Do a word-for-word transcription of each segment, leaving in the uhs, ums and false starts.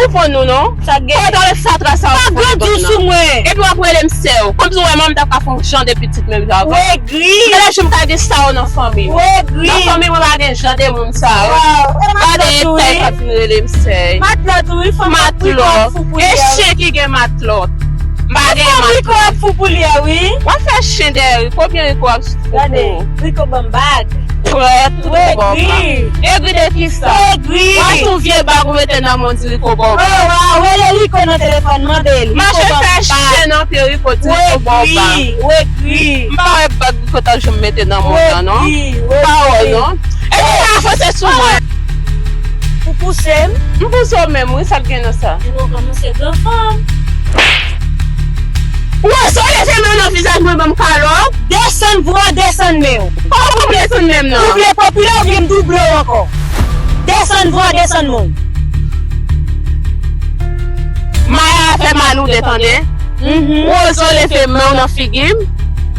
Ou fò nou non. Sa gen. Ou ta wè fatra sa ou fè pou nou. Epi w ap rele m sè w. Kòmsi w wè manman m ta ka fè yon jan de pitit menm jan avè w. Wegri. Genlè jwenn m ka gen sa yo nan fanmi m. Wegri. Nan fanmi m, mwen pa gen jan de moun sa yo. Gade e tay k ap vin rele m sè. Matlòt wi, fanm ap fou pou li. E chen ki gen matlòt. M pa gen matlòt. Fanm ap fou pou li wi. W ap fè chen dèyè Rico, byen Rico ap Gade, Rico ban m bag. Frèt, Rico ban m bag. Egri de kisa? Egri. Ou achte yon vye bag ou mete nan men w di Rico ban w bag. Oh, wa, rele Rico nan telefòn, mande l. Mache fè chen nan pye Rico di Rico ban w bag. Egri, egri. M pa wè bag Rico ta janm mete nan men w la non. M pa wè non. E pou w pa fòse sou mwen. Ou pouse m? M pouse w menm wi, sa k gen nan sa? Ou kòmanse gran fanm. Ou wè sa w leve men w nan vizaj mwen ban m kalòt? Desann vwa, desann men w. Kòman pou m desann men m nan? Ou vle popilè oubyen m double w ankò? Desann vwa, desann men w. Maya fè mal ou de tande. Ou oze w leve men w nan figi m.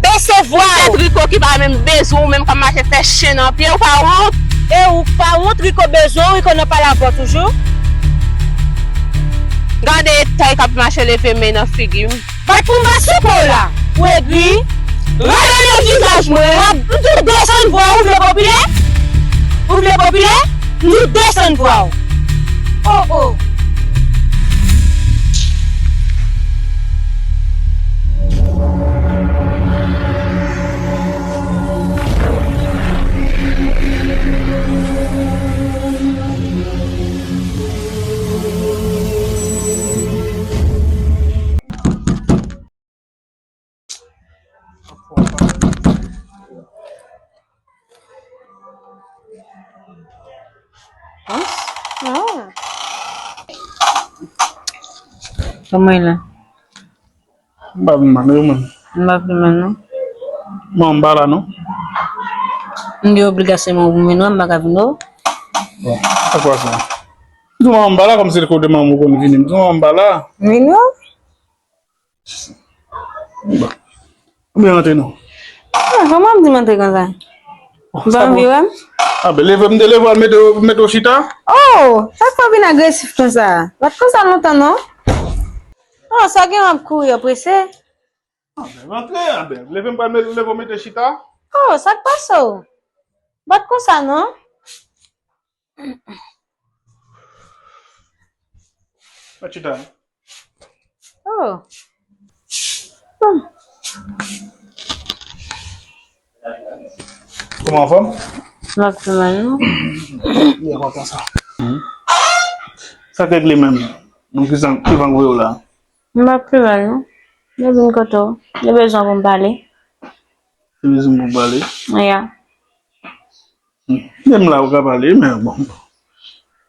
Bese vwa w. Tèt Rico ki pa menm bezwen w menm k ap mache fè chen nan pye w pa wont. E ou pa wont Rico bezwen w, Rico nan pale avè w toujou. Gade tay k ap mache leve men nan figi m. Bat pou m bat sou po w la. Ou egri. Rale nan vizaj mwen. M di w desann vwa w, ou vle popilè? Ou vle popilè? M di w desann vwa w. Oh, oh. Kòman e la? M pa vin mal, e ou menm? M pa vin mal, non. Bon, m pa la, non. M gen obligasyon pou m vin wè, m pa ka vin wè w. Bon, sa kwa sa? M di w manman m pa la, kòmsi se kote manman m ou konn vini. M di w manman m pa la. Vin wè w? Bon. Oubyen antre non. Ah, kòman w ap di m antre konsa? Ou pa anvi wè m? Ah, ben, leve, m te leve w al mete, mete w chita. Oh, sa k fè w vin agresif konsa? Bat konsa lontan, non. Oh, sa gen w ap kouri, w prese? Ah, ben, rantre, ah, ben, leve m pral met, leve w mete chita. Oh, sa k pase w? Bat konsa, non. Mete chita. Oh. Hmm. Kòman, anfòm? M ap fè mal, non. Byen kontan sa. Sa k regle menm? Donk, ki sa, ki van voye w la? M ap fè mal, non. Mwen vin kote w. Mwen bezwen pou m pale. Mwen bezwen pou m pale? Ya. Menm la, ou ka pale, men bon.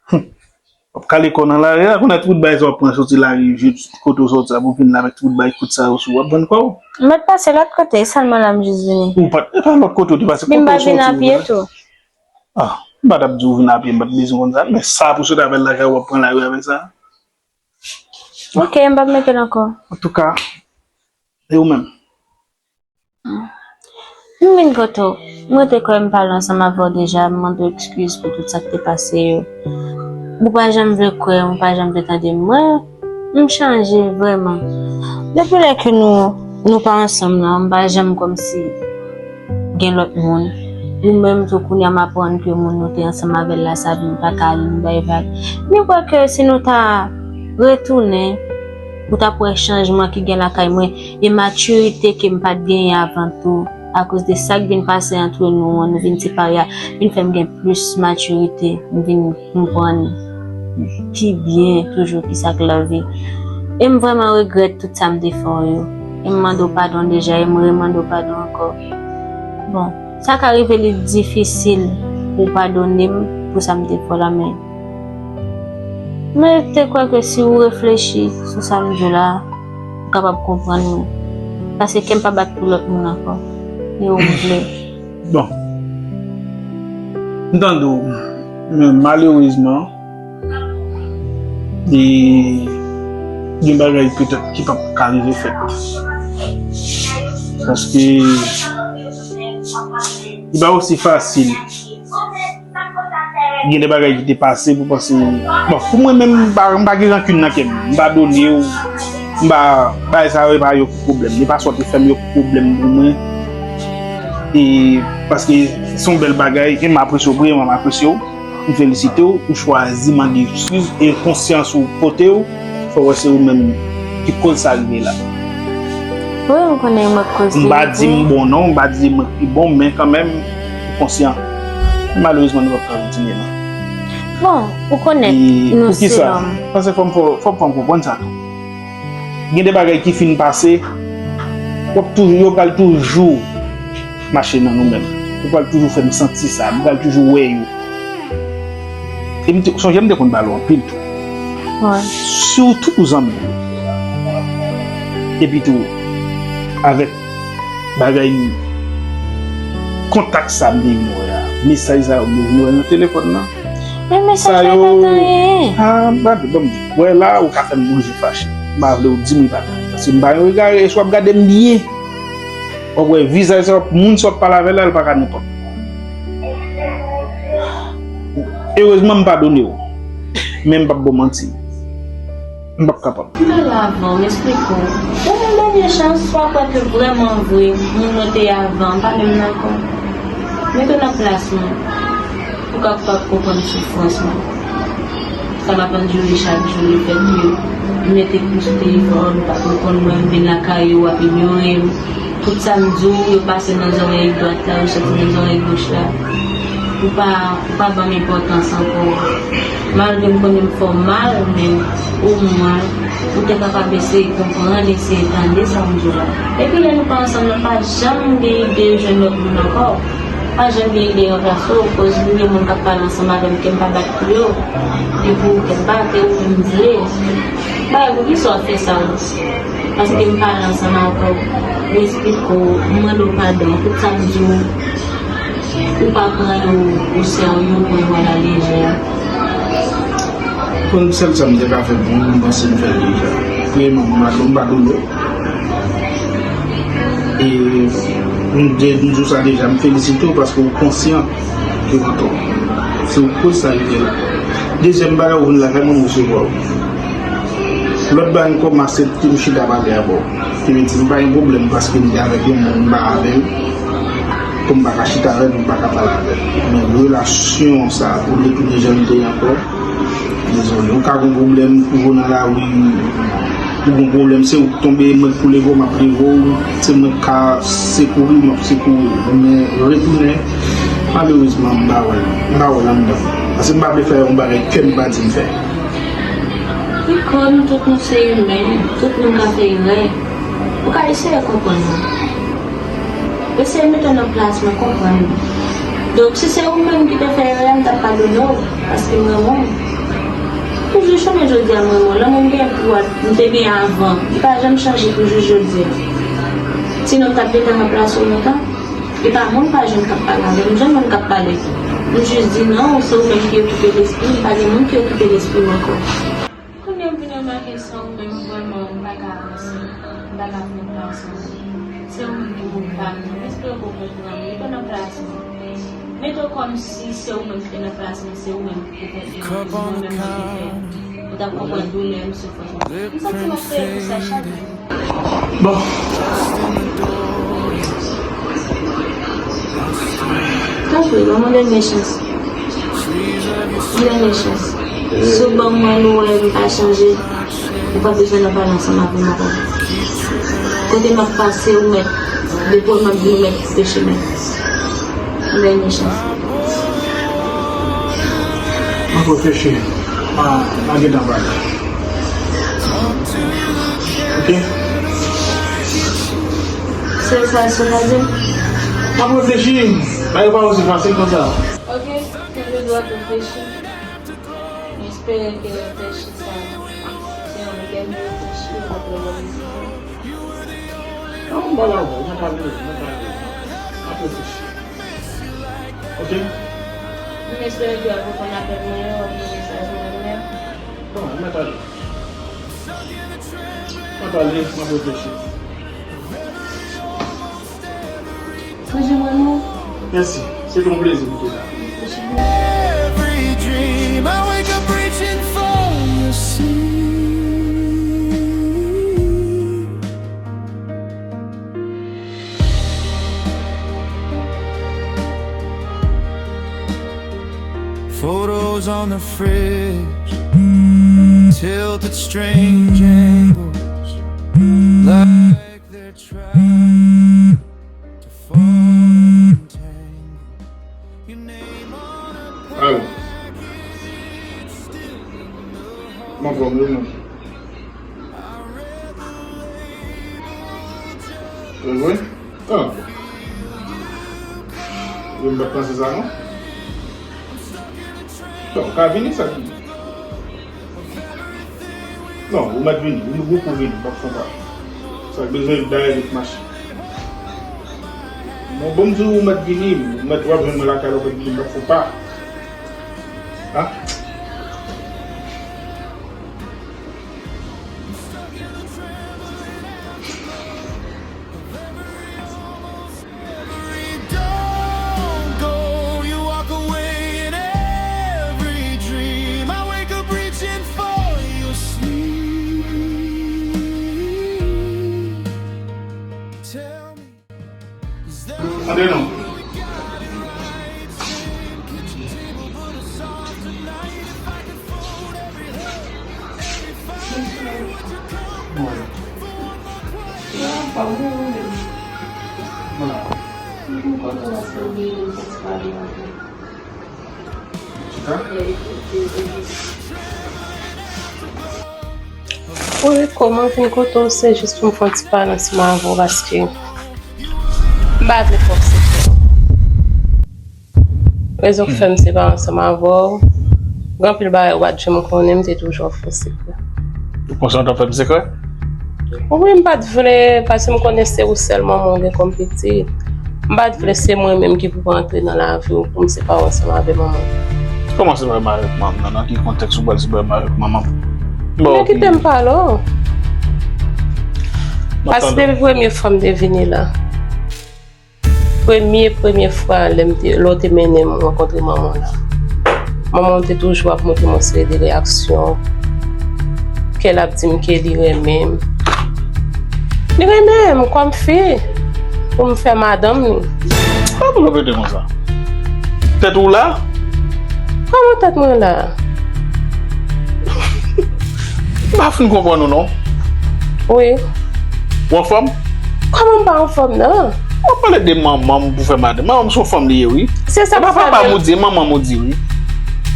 W ap kale kò w nan lari a, kounye a tout bagay sa w ap pran soti lari, jis kote w soti a, pou w vin la avèk tout bagay kout sa yo sou ou, w ap vann kò w. M mèt pase lòt kote, e sèlman la m jis vini. Ou pa t, e pa lòt kote w te pase, kote w soti ou la. Vin pa vin apye tou. Ah, m pa t ap di w vin apye, m pa t bezwen konn sa, men sa pou sot avè l lakay ou, w ap pran lari avèk sa. Ok, m p ap mete l ankò. Antouka, e ou menm? M vin kote w. M rete kwè m pale ansanm avè w deja, m mande w ekskiz pou tout sa k te pase yo. Ou pa janm vle kwè m, ou pa janm vle tande m. Mwen, m chanje vrèman. Depi lè ke nou, nou pa ansanm nan, m pa janm kòmsi gen lòt moun. Ou menm tou, kounye a m aprann ke moun nou te ansanm avè l la, sa vin pa ka ale, nou bay vag. Men kwè ke si nou ta retounen, ou t ap wè chanjman ki gen lakay mwen, e matirite ke m pa t genyen avan tou, akoz de sa k vin pase antre nou an, nou vin separe a, vin fè m gen plis matirite, m vin konprann pi byen toujou kisa k lavi. E m vrèman regrèt tout sa m te fè w yo. E m mande w padon deja, e m remande w padon ankò. Bon, sa ka rive li difisil pou w padone m pou sa m te fè w la, men mwen te kwè ke si w reflechi sou sa m di w la, ou kapab konprann mwen. Paske kè m pa bat pou lòt moun ankò. E ou m vle. Bon. M tande w, men malerezman, e gen bagay petèt ki p ap ka rive fèt. Paske li pa osi fasil Gen de bagay ki te pase pou panse. Bon, pou mwen menm, m pa, m pa gen rankin nan kè m. M padone w. M pa, bagay sa yo, e pa yo ki pwoblèm. E pa sa w te fè m yo ki pwoblèm pou mwen. E paske se yon bèl bagay, e m apresye w, vrèman m apresye w. M felisite w, ou chwazi mande eskiz, e konsyans ou pote w, fè w wè se ou menm ki koz sa rive la. Wi, m konnen mwen k koz li. M pa di m bon non, m pa di mwen ki bon, men kanmenm, ou konsyan. Malerezman, nou p ap ka kontinye non. Bon, ou konnen, nou se lòm. Paske fò m, fò, fò m konprann sa tou. Gen de bagay ki fin pase, w ap toujou, yo pral toujou mache nan nou menm. Yo pral toujou fè m santi sa, m pral toujou wè yo. E m te, sonje m te konn pale w anpil tou. Wi. Sitou pou zanmi yo. Epi tou, avèk bagay kontak sa m te vin wè a, mesaj sa yo m te vin wè nan telefòn nan. Men mesaj sa yo pa t anyen. Ah, m pa di, ban m di. Wè la, ou ka fè m bouje fache. M pa vle w di m li pa t anyen. Paske m pa yon egare, e si w ap gade m byen, w ap wè vizaj sa, moun sa w ap pale avè l la, l pa ka nenpòt. Erezman, m padone w. Men m p ap ba w manti. M p ap kapab. M pale avan w, m esplike w. Ban m yon dènye chans, w ap wè ke vrèman vre, moun mwen te ye avan an pa menm nan ankò. Mete w nan plas mwen. Ou kapab konprann soufrans mwen. Sa m ap andire chak jou, lefètke m mete kont sou telefòn, ou pa t konn mwen, m vin lakay ou, w ap inyore m. Tout sa m di w, yo pase nan zòrèy dwat la, yo soti nan zòrèy goch la. Ou pa, ou pa ban m enpòtans ankò. Malgre m konnen m fè w mal, men omwen, ou te kapab eseye konprann, eseye tande sa m di w la. Epi lè nou pa ansanm nan, pa janm gen ide jwenn lòt moun ankò. Pa janm gen ide ranplase w, koz m gen moun k ap pale ansanm avè m ke m pa bat pou yo. E pou ou k ap bat, e ou menm m vle. Bagay, poukisa w ap fè sa w? Paske m pale ansanm avè w, m esplike w, m mande w padon, tout sa m di w, ou pa pran yo o serye, ou pran yo alalejè. Bon, sèl sa m te ka fè pou ou, m panse m fè l deja. Premyèman, m pa, m padone w. E m de-, m di w sa deja, m felisite w paske w konsyan ke w antò. Se ou k koz sa rive la. Dezyèm bagay, ou vin lakay mwen, m resevwa w. Lòt bagay ankò, m aksepte m chita pale avè w. Ki vle di, m pa gen pwoblèm paske m te avèk yon moun, m pa avè l. Kòm m pa ka chita avè l, m pa ka pale avè l. Men relasyon sa a, pou l retounen jan l te ye ankò, dezole. Ou ka gen pwoblèm, ou nan lari, ou gen pwoblèm, se ou k tonbe, mwen k pou leve w, m ap leve w, se mwen k ka sekouri w, m ap sekouri w. Men retounen, malerezman, m pa wè l, m pa wè l anndan. Paske m pa vle fè yon bagay kè m pa di m fè. Piko, nou tout nou se imen, tout moun ka fè erè. Ou ka eseye konprann mwen. Eseye mete w nan plas mwen, konprann mwen. Donk, si se ou menm ki te fè erè a, m t ap padone w, paske m renmen w. Toujou, jounen jodi a, m renmen w. Lanmou m gen pou w, m te gen avan, li pa janm chanje pou jis jodi a. Sinon, m t ap gentan ranplase w lontan. E pa moun pa jwenn k ap pale avè m, m jwenn moun k ap pale. M jis di non, se ou menm ki okipe lespri m, pa gen moun ki okipe lespri m ankò. Kounye a m vin remake se ou menm vrèman m pa ka avanse, m pa ka fè pa ansanm. Se ou menm ki bout pa m nan, m espere ke w konprann m, mete w nan plas mwen. Mete w kòmsi se ou menm ki te nan plas mwen, se ou menm ki te fè erè, mwen menm mwen te fè. Ou t ap konprann doulè m, soufrans mwen. M santi m ap peye pou sa chak jou. Bon. Tanpri, ban m yon dènye chans. Yon dènye chans. Si w ban mwen l, ou wè m pa chanje, ou pa bezwen nan pale ansanm avè m ankò. Kote m ap pase, ou mèt. Depi w mèt di, ou mèt koupe chemen. Yon dènye chans. M ap reflechi. M a, m a gentan pale. Ok? Sèl sa, sa w ka di m? M ap reflechi. Bagay yo pa osi fasil konsa. Ok, mwen bezwen reflechi. M espere ke reflechi sa se yon dènye reflechi, apre mwen vizite. Non, m pa la, mwen pale, mwen pale. M ap reflechi. Ok? M espere ke w ap reponn apèl mwen yo, w ap voye mesaj mwen yo. Bon, mwen pale. Mwen pale, mwen reflechi. Mwen jwenn mwen non. Mèsi. Se te yon plezi pou te la. Mèsi. The fridge, tilted strange angles, like they're trying to fall entangled. Your name on a Alo. Mwen fòm yo, mwen. Ou vre? Ah. Yo, m pa t panse sa, non? Bon, ou ka vini, sa ki. Non, ou mèt vini. Ou, ou pou vini, m p ap fè pa. Sa k bezwen dayè vit mache. Bon, bon, m di w, ou mèt vini, ou mèt w ap jwenn mwen lakay la, ou mèt vini, m p ap fè pa. Ah. Antre non. Chita. Wi, kòman vin kote w, se jis pou m fè yon ti pale ansanm avè w, paske m pa vle fè w sekrè. Rezon k fè m separe ansanm avè w, gen anpil bagay ou pa t janm konnen, m te toujou ap fè w sekrè. Ou konsa w t ap fè m sekrè? Wi, m pa t vle, paske m konnen se ou sèl manman w gen kòm pitit. M pa t vle se mwen menm ki pou antre nan lavi w pou m separe w ansanm avè manman w. Kòman separe m avèk manman m nan? Nan ki kontèks ou pral separe m avèk manman m? Men kite m pale w. Paske depi premye fwa m te vini la, premye, premye fwa lè m te, lè w te mennen m rankontre manman w la, manman w te toujou ap montre m yon seri de reyaksyon. Kè l ap di m ke li renmen m. Li renmen m kòm fi pou m fè madanm li. Kòman w rete konsa? Tèt ou la? Kòman tèt mwen la? M pa fin konprann ou non. Wi. Ou anfòm? Kòman m pa anfòm nan? W ap pale de manman m pou fè madanm. Manman m se yon fanm li ye wi. Se sa. E pa papa m ou di, e manman m ou di wi.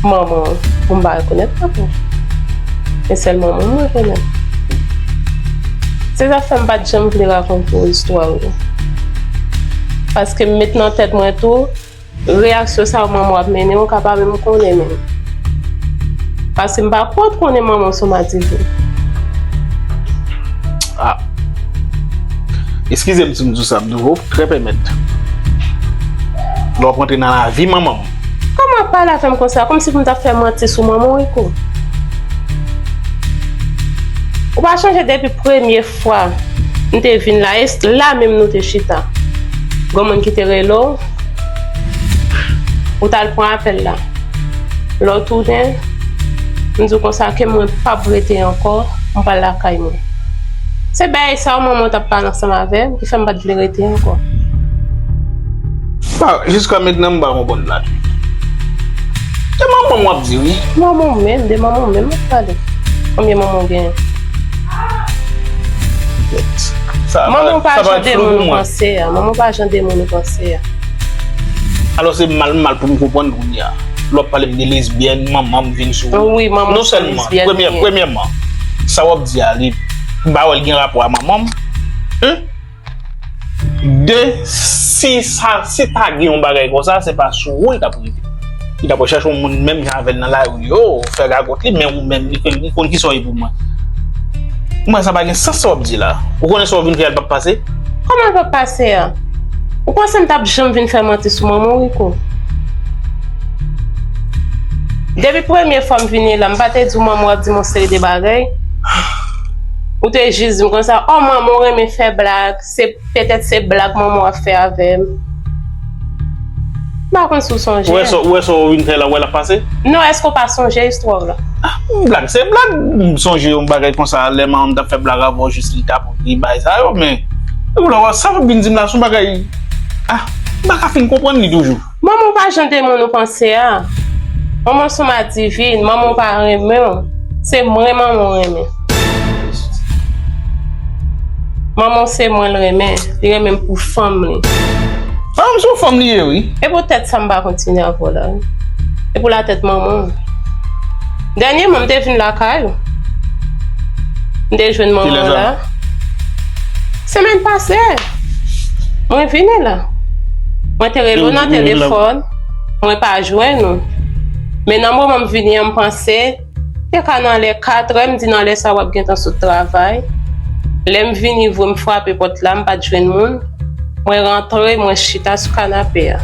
Manman w, pou m pa rekonèt papa w. E sèl manman m mwen konnen. Se sa fè m pa t janm vle rakonte w istwa w yo. Paske m met nan tèt mwen tou, reyaksyon sa yo manman w ap mennen w, ou ka pa menm konnen menm. Paske m pa kwè w t konnen manman w se yon madivin. Ah. Eskize m si m di w sa, m di w, trè pèmèt. Lè w ap rantre nan lavi manman m. Kòman w ap pale avè m konsa? Kòmsi pou m t ap fè manti sou manman w, Rico? Ou pa chonje depi premye fwa m te vin la, e la menm nou te chita. Gen moun ki te rele w, ou t al pran apèl la. Lè w tounen, m di w konsa ke mwen p ap rete ankò, m pral lakay mwen. Se bagay sa yo manman w t ap pale ansanm avè m ki fè m pa t vle rete ankò. Jiska mentnan m pa konprann la. Se manman w ap di wi. Manman w menm, de manman w menm w ap pale. Konbyen manman w genyen? Manman w pa jan de moun ou panse a. Manman w pa jan de moun ou panse a. Alò se mal mal pou m konprann kounye a. Lè w ap pale m de lesbyèn, manman m vin sou ou. Wi, manman w se lesbyèn li ye. Non sèlman, premyèman, sa w ap di a, li, m pa wè l gen rapò a manman m. Hein? De, si sa, si ta gen yon bagay konsa, se pa sou ou li t ap rive. Li t ap chèche yon moun menm jan avè l nan lari yo, fè gagòt li, men ou menm, li konn, li konn kisa w ye pou mwen. Mwen, sa pa gen sans sa w ap di la. Ou konnen sa w vin fè a, l p ap pase? Kòman l p ap pase a? Ou panse m t ap janm vin fè manti sou manman w, Rico? Depi premye fwa m vini la, m pa te di w manman w ap di m yon seri de bagay? Ou te jis di m konsa, "Oh, manman w renmen fè blag, se, petèt se blag manman w ap fè avè m." M pa konn si w sonje. Ou wè sa, ou wè sa w vin fè la, ou wè l ap pase? Non, èske w pa sonje istwa w la? Ah, blag, se blag. M sonje yon bagay konsa, lè manman m t ap fè blag avè w, jis li t ap ri, bagay sa yo, men, ou la, sa w ap vin di m la, se yon bagay, ah, m pa ka fin konprann li toujou. Manman w pa jan de moun ou panse a. Manman w se yon madivin, manman w pa renmen w. Se mwen manman w renmen. Manman w se mwen l renmen, li renmen m pou fanm li. Manman m se yon fanm li ye, wi. E pou tèt sa m pa kontinye avè w la, wi. E pou latèt manman w. Dènyèman, m te vin lakay ou. M te jwenn manman w la. Semèn pase, mwen vini la. Mwen te rele w nan telefòn, mwen pa jwenn ou. Men nan moman m vini an, m panse, te ka nan lè katrè, m di nan lè sa w ap gentan sot travay. Lè m vini, vre m frape pòt la, m pa t jwenn moun. Mwen rantre, mwen chita sou kanape a.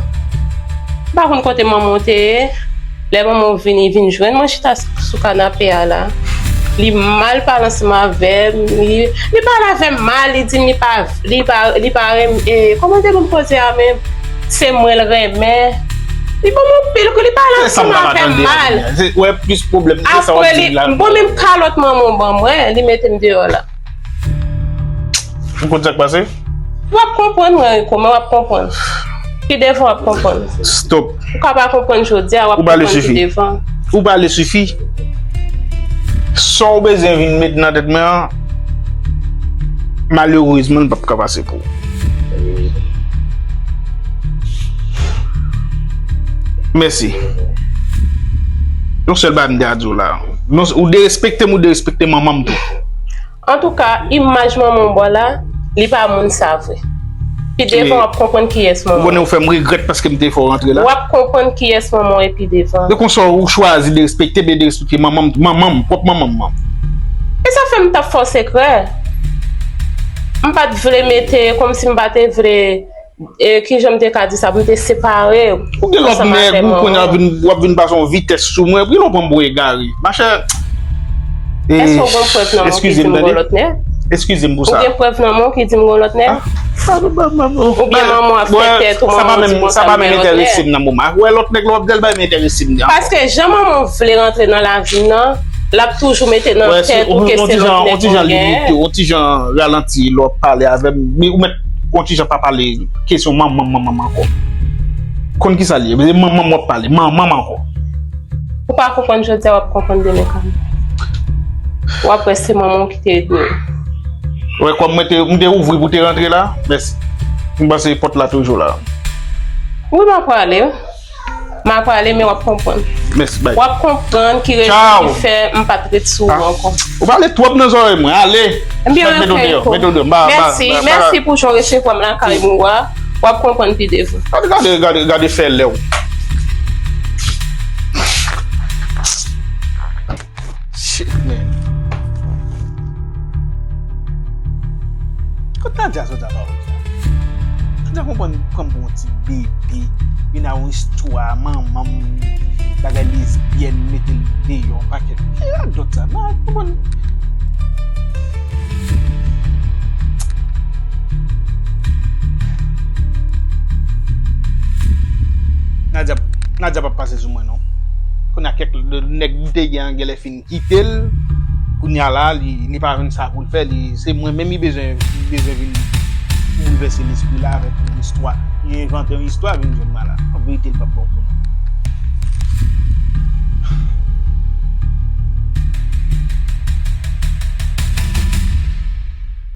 M pa konn kote manman w te ye. Lè manman w vini, vin jwenn mwen chita sou kanape a la. Li mal pale ansanm avè m. Li, li pale avè m mal, li di m li pa, li pa, li pa renmen, e, kòman te moun koze a menm? Se mwen l renmen. Li ban m anpil kou, li pale ansanm avè m mal. Apre li, bon, menm kalòt manman w ban mwen, li mete m deyò la. Ou konn sa k pase? W ap konprann, mwen, Rico, men w ap konprann. Pi devan, w ap konprann. Stop. Ou ka pa konprann jodi a, w ap konprann pi devan. Ou pale sifi. Sa w bezwen vin met nan tèt mwen an, malerezman, l p ap ka pase pou ou. Mèsi. Yon sèl bagay m te a di w la. Non, ou derespekte m, ou derespekte manman m tou. Antouka, imaj manman w ba w la, li pa moun sa vre. Pi devan, w ap konprann kiyès manman w. Ou konnen ou fè m regrèt paske m te fè w rantre la. W ap konprann kiyès manman w ye pi devan. Se konsa ou chwazi derespekte, ben derespekte manman m, manman m, pwòp manman m. E sa fè m t ap fè w sekrè. M pa t vle mete, kòmsi m pa te vle E kijan m te ka di sa pou m te separe ansanm avè manman w? Ou gen lòt nèg, ou konnen w ap vin, w ap vin pase yon vitès sou mwen, epi lè w pran m pou egare. Machè, èske w gen prèv nan men w ki di m gen lòt nèg? Eskize m pou sa. Ou gen prèv nan men w ki di m gen lòt nèg? Oubyen manman w ap fè tèt ou, manman w di konsa m gen lòt nèg? Sa pa menm enterese m nan moman. Wè lòt nèg la w ap di l pa menm enterese m. Paske jan manman w vle rantre nan lavi m nan, l ap toujou mete nan tèt ou ke se lòt nèg ou genyen. On ti jan limite, on ti jan ralanti lè w ap pale avè m. Men ou mèt on ti jan pa pale kesyon manman m, manman m ankò. Konn kisa l ye? Se manman m w ap pale, manman m ankò. Ou pa konprann jodi a, w ap konprann demen kanmenm. W ap wè se manman w ki te ede w. Wè kòm mwen te, m te ouvri pou te rantre la, mèsi. M panse pòt la toujou la. Wi, m ap prale. M ap prale, men w ap konprann. Mèsi, bay. W ap konprann ki rezon ki fè m pa t ret sou ou ankò. Ou pale twòp nan zòrèy mwen. Ale. Ebyen, mèt mete w deyò, mèt mete w deyò. Mèsi, mèsi pou jan w resevwa m lakay ou a. W ap konprann pi devan. Gade, gade, gade, gade fè lè w. Shit, man. Kot Nadia sot avè w? Nadia konprann pran m pou yon ti bebe, vin a yon istwa manman m, bagay lesbyèn, mete l deyò, yon pakèt. Ki radòt sa? Nan konprann. Nadia, Nadia p ap pase sou mwen, non. Kounye a kèk nèg m te gen an genlè fin kite l. Kounye a la, li, li pa jwenn sa pou l fè. Li, se mwen menm li bezwen, li bezwen vin boulvèse lespri l avèk yon istwa. Li envante yon istwa, vin jwenn mwen la. An verite, li p ap ba w pran.